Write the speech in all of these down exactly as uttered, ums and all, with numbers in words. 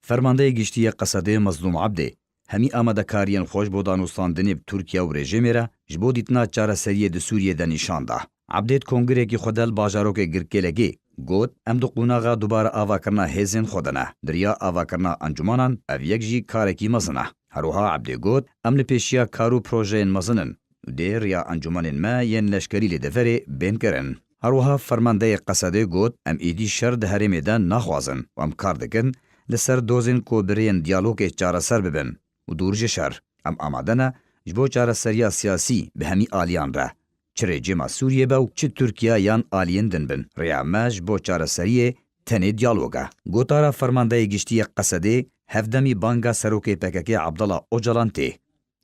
Fermandeyê Giştî yê Qesedê Mezlûm Ebdê hemî amadekariyên xwe ji bo danûstandinê bi Tirkiye û rejîmê re ji bo dîtina çareseriyê di Sûriyê de nîşan da. Ebdê di kongirêkî xwe de li bajarokê Girkêlegê got, Em di qonaxa dubare avakirina hêzên xwe de ne. Di riya avakirina encûmanan ev yek jî karekî mezin e. Her wiha Ebdê got, Em li pêşiya kar û projeyên mezin in û dê riya encûmenên me yên leşkerî li deverê bên kirin. Her wiha fermandeyê Qesedê got, Em êdî şer di herêmê de naxwazin û em kar dikin li ser dozên ku bi rêyên diyalogê çareser bibin û dûr ji şer. Em amade ne ji bo çareseriya siyasî bi hemî aliyan re, çi rejîma Sûriyê be û çi Tirkiye yan aliyên din bin. Rêya me ji bo çareseriyê tenê diyalog e. Gotara fermandeyê giştî yê Qesedê hevdemî banga serokê P K K Abdullah Ocalan tê.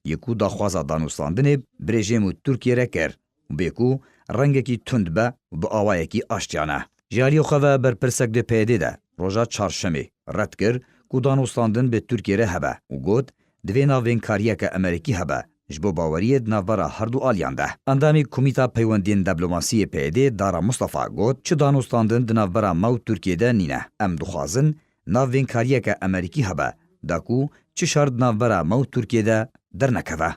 Yê ku daxwaza danûstandinê bi rejîm û Tirkiye re kir û bê ku rengekî tund be û bi awayekî aştiyane. Ji aliyê xwe ve berpirsek di P Y D de roja çarşemê red kir ku danûstandin bi Tirkiye re hebe û got, Divê navbênkariyeke Amerîkî hebe ji bo baweriyê di navbera herdu aliyan de. Endamê Komîta Peywendiyên Diplomasî yê P Y D Dara Mustafa got, Çi danûstandin di navbera me û Tirkiye de nîne. Em dixwazin navbênkariyeke Amerîkî hebe, da ku çi şer di navbera me û Tirkiye de dernekeve.